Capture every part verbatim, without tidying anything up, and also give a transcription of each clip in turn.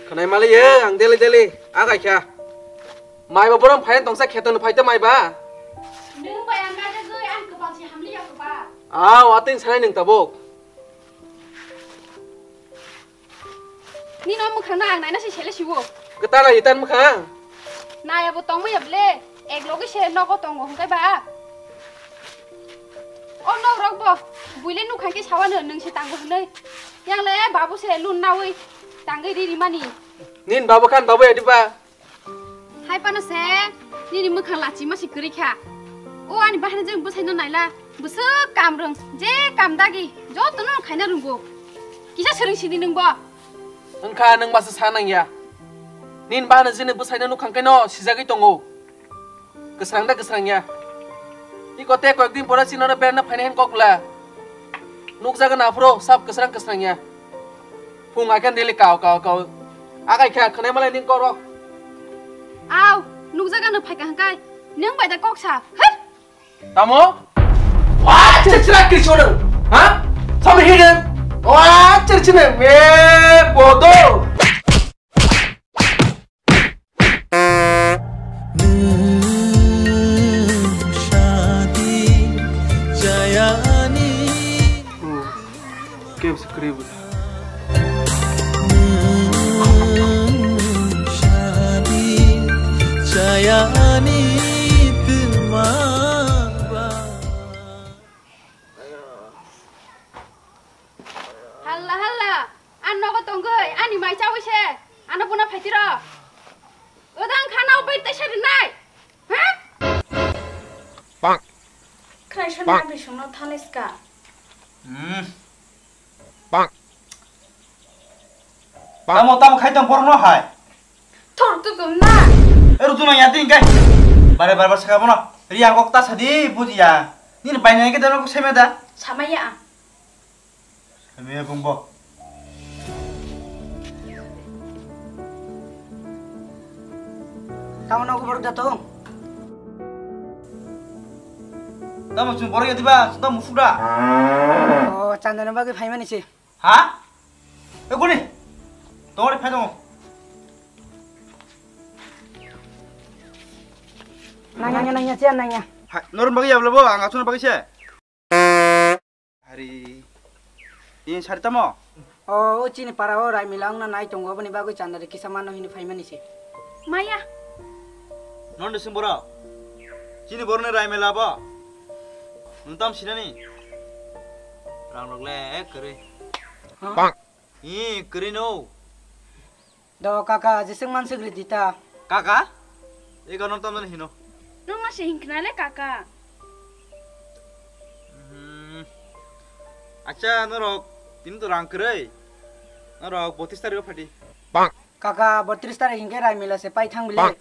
Khwnai maliye, ang deli deli, a gaikha. Maiba borom phaiyan tongsa kheto no phaita maiba. Nwng bai ang gajagwi ang kwpal si hamliya kwpal. Aw, atwng sanai nwng tabuk. Nini o mwkhang no ang naina se sele siwo. Kwtal ai tan mwkhang. Nai abo tongmaya ble, ek logi se nogo tongo hwnkhe ba. O nok rok bo, buile nukhang khe sawano nwng se tango hwnwi. Yang le babu se lun nawi tangwi ri rimani. Nin babu khan babu ya diba? Hai pano se, nini mwkhang lachi ma si kwrwi kha. O ani bahai jeng bwsai no naila, bwswk kam rwng, je kam dagi, joto no khaina rwngo. Kisa swrwng sidi nwng bo. Wngkha nwng masa sa nangya. Nin bahai jeni bwsai no nukhang khe no sijagwi tongo. Kwsrang da kwsrang ya. Iko te koyek din pore chini oro berna phaina hin kok bwla. Nukjago na phuru sab kwsrang kwsrang ya. Phung ai khe daily kao kao kao. Akai kha khwnai malai ning kok rok. Aw, nukjago no phaika hwnkhe nwng bai da kok sa. Hei! Tamo? Wa chachra ke chorang. Ha? Sabe hidden. Wa chachine me bodo. Nwng sadi chayani. Game screen. Nwng sadi chayani twma ba. Halla halla, an nogo tongoi, ani mai chawi se, ano buna phaitiro. Odang khana obai tesa rinai. Ha? Bang. Khrai sona Bang. Bisung no thanis ka. Hmm. Bang. Bang. Tamo tamo khai tong porno hai. Thor tu tum na. E rutu na yati ingkai. Bare bare bare saka bono. Ri ang kok ta sadi buji ya. Nini bai nai ke dano ko seme da. Samaya. Samaya bung bo. Tamo nogo borok da tong. Tamo chung borok yati ba, tamo musuda. Oh, chandana bagwi phaimani se. Ha? E kuni? Tongori phai tongo. Nangya, nangya, nangya, chair nangya. Ha, norun bagwi yabla bo, ang asuna bagwi se. Hari. Ini sari tamo? O, o chini para o Raimila wngna nai tongo, aboni bagwi chandari kisa mano hini phaimani se. Maya. Non de sing borok. Chini borok ni Raimila bo. Nung tam sinani. Rang rok le kwrwi. Ha? Bang. Ih, kwrwi no. Do kaka, jeswk manswk ridi ta. Kaka? Ego no tamjani hino. Nung ma se hinkna le kaka. Hmm. Acha, norok tini to rang kwrwi. Norok botris tarik o phadi. Bang. Kaka, botris tarik hinkhe Raimila se pai thang bile. Bang.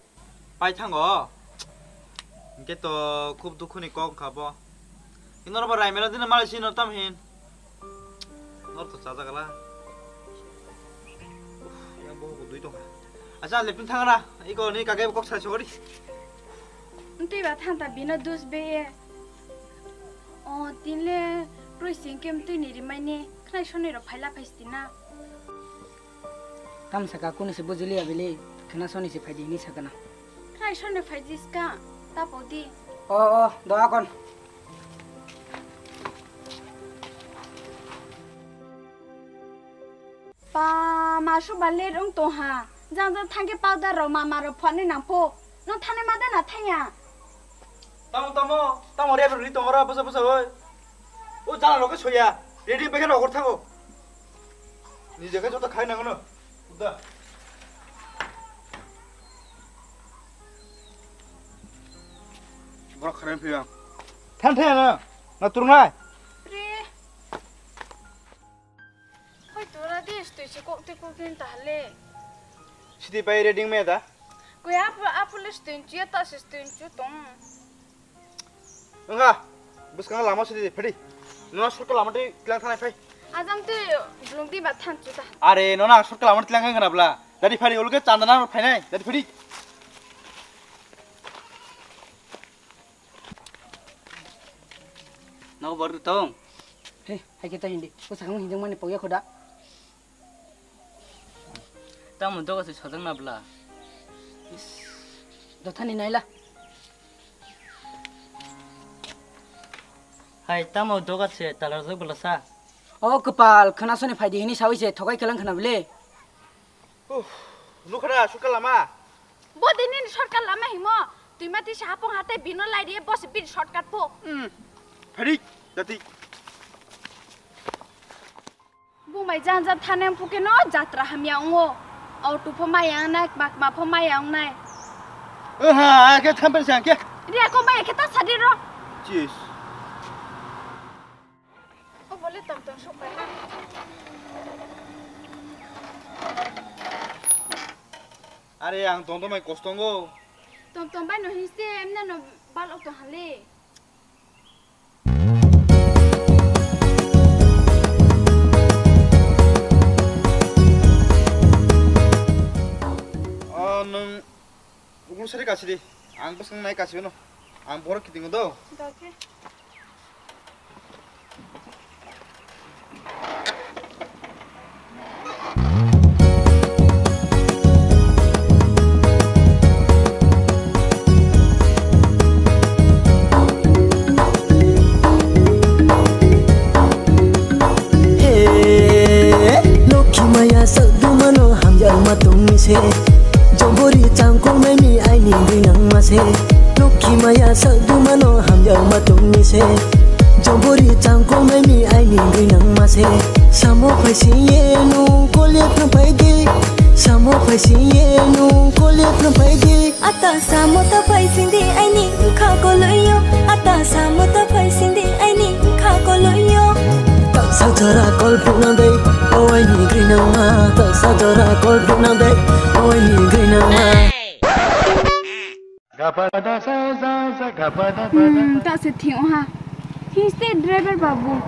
Pai thango. Hinkhe to khub dukhu ni kok wngkha bo. Hino robo Raimela dino malai sino tam hin. Nor to chajak la. Uff, yang bo bo dui tongkha. Acha lepin thangna. Iko ni kage kok sai sogori. Ntwi ba thanta bino dus be. O tinle roi singkem twi ni rimai ni khnai sonoi ro phaila phai stina. Tam saka kunu se bujiliya bili, khna soni se phaidi hini sakana. Krai soni phaidi ska, ta podi. O, o, doa kon. Pa, ma su ba ler ung to ha. Jang jang thangke powder ro mama ro phone nang pho. No thane ma da na thaya. Tamo, tamo, tamo re ri tongora, busa, busa, oi. O jala roke soya. Ready beke rogor thango. Ni jaga joto khai nangono. Uda. Borok kharang phiyang. Than thaya na. Na turungnai. Pre. Hoi tora de stui se kok te kok din ta le. Sidi pai ready me da. Koi apu, apu le stui chu ta se stui chu tong. Wngkha, bwskang lama sidi phadi. Nono shortcut lama twi tlang thanai phai. Ajam twi blung di ba than chuta. Are, nono ang shortcut lama twi tlang khe khna bla. Dadi phadi, ulke chandana phainai, dadi phadi. Nogo bor tong. He, hai khe ta hindi. Ko sakang hindi mani pogya khoda. Tamo doga se sojak na bla. Is, dothani naila. Hai, tamo doga se talarjak bla sa. O kwpal, khwnasoni phaidi hini sawi se thokai kelang khna bile. Uff, nukhara sukha lama. Bo dini ni shortcut lama himo. Twi ma tisa hapung hatai bino lai ri, bo se bini shortcut po. Hmm. Phaidi, jati. Bumai janja thane phuke no jatra hamya ongo. Auto pho maya ongnai, makma pho maya ongnai. Oha, ke thamper sang ke. Ria ko maya ke ta sadi ro. Cheers. O bole tom tom sok pai ha. Are ang tom tom mai kostongo. Tom tom bai no histe emne no bal ok to hale. O nwng ugun sari kasidi, ang bwswk nai kasibano, ang borok kitingo do. Doke. He, Lokhi maya sak dumano hamjakma tongni se. Jobori changkong naimi aini grinang ma se. Lokhi maya sak dumano hamjakma tongni se. Jobori changkong naimi aini grinang ma se. Samo phai sing ye nung kole phang phai di. Samo phai sing ye nung kole phang phai di. Ata samo ta phai sing di aini kha koloi yo. Ata samo ta phai sing di aini kha koloi yo. Tak sajora kol phung nang dei, o aini grinang ma. Tak sajora kol phung nang dei, o aini grinang ma. Hmm, ta se thing oha. Hingste driver babu.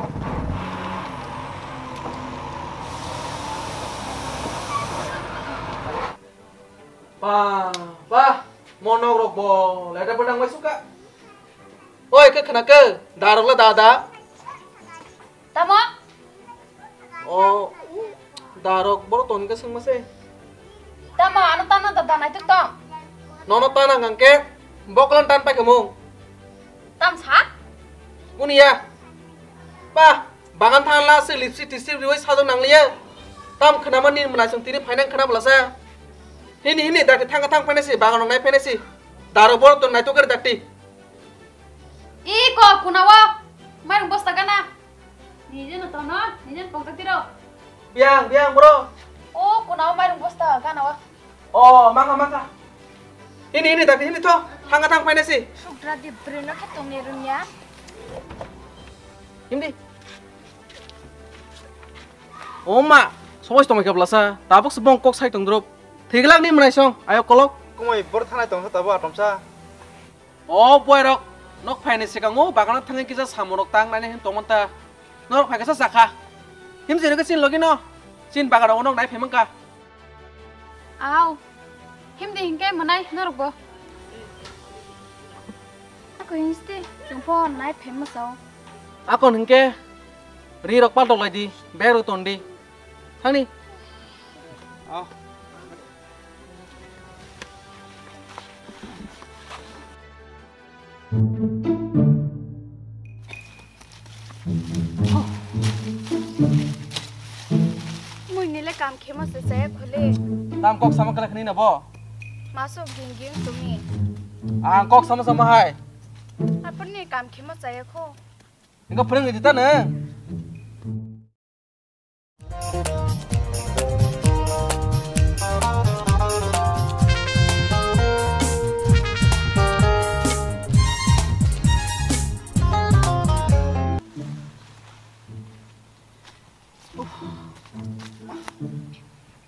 Pa, pa, monok rok bo, leta pedang bai suka. Oi, ke khna ke, darok le da da. Tamo? O, darok boro ton ke sengma se. Tamo, ano tano da da nai tuk tong. Nono tana ngangke, boklan tan pai kemung. Tam sa? Kuni ya. Pa, bagan thang la se lipsi tisi riwai sajok nang liya. Tam khnama ni mwnai song tini phainang khna bwlasa. Hini hini dakti thang thang phainai si, bagan nang nai phainai si. Daro bor ton nai tokar dakti. I ko kunawa, mairung bosta gana. Nije no tono, nije pongka tiro. Biang, biang bro. O kunawa mairung bosta gana wa. O, mangka, mangka. Ini, ini, tapi ini to. Thangka thang paina si. Sukra di brino khe tongni runya. Hindi. O ma, somoi tongmai khe blasa. Tabuk se bong kok sai tong drop. Thiglak ni mwnai song, ayo kolok. Kumoi bor thanai tong sa tabo atomsa. O boy rok, nok phaini sikango bagano thangwi kisa samung rok tang nani hin tongmanta. Norok phaikasa sakha. Himjini khe chin logi no. Chin bagano nok nai phaimangka. Au. Himdi hinkhe mwnai norok bo. Ako hinsti chwngpho nai phaima sao. Akon hinkhe ri rok paltok lai di, bag rok ton di. Thangni. Oh. Mui nile kam khemo se chaya khole. Tam kok sama kala khani na bo. Masuk ging ging tumi. Ang kok sama sama hai. Apun ni kam khemo chaya kho. Engko phwrwngwi di ta nwng.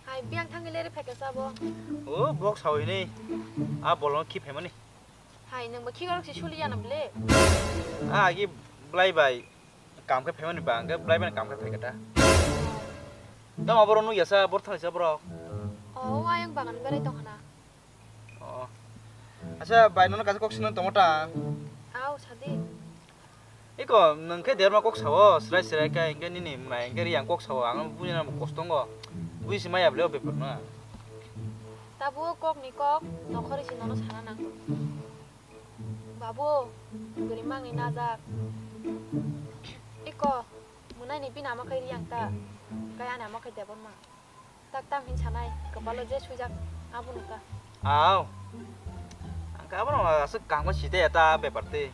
Hai, biyang thangwi leri phaikha sabo. O, bok sawi ni. A bolong khi phaimani. Hai, nwng bo khikarok se suli jana bwle. A agi bwlai bai. Kam khe phaimani ba, hwnkhe bwlai bai kam khe phaikha ta. Tamo borok nukya sa, bor thangsa borok. O, ayang bagan berai tongkhana. O. Acha, bai nono kaisa kok sinna tongo ta. Au, sadi. Iko, nwng khe derma kok sao, srai srai khe, hwnkhe nini mwnai, hwnkhe riyang kok sao, ang bujina bo kosto wngo. Buji se maya bwle o bepar no. Tabuk kok ni kok nokhorwi se nono sana nang. Babu, guri mangni najak. Iko, mwnai ni bini ama khai Riyang ta, kai ani ama khai Debon ma. Tak tam hin sanai, kwpalo je swijak, abono ta. Aw. Ang ka abono aswk kangma site ya ta bepar te.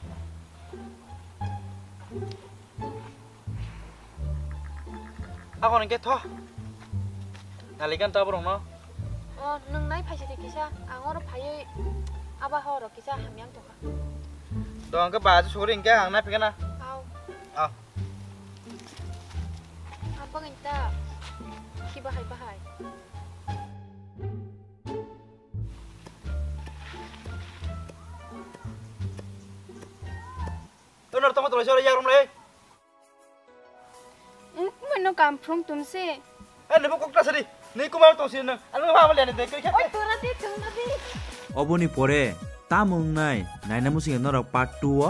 Ako nang ke tho. Nalikan ta borong no. O, nwng nai phaisidi kisa, ang oro phaiwi aba horo kisa hamyang tongkha. Do ang ke ba suri ang ke ang nai phikana. Aw. Aw. Ampang inta. Ki bahai bahai. Tono tamo tolo sore yarum le. Mano kam from tumse. Eh, nebo kokta sari. Ni kuma tong sini nang. Anu ha mali ani dek kri khat. Oi, tora de tung de. Oboni pore tamo wngnai naina musingo norok part two o.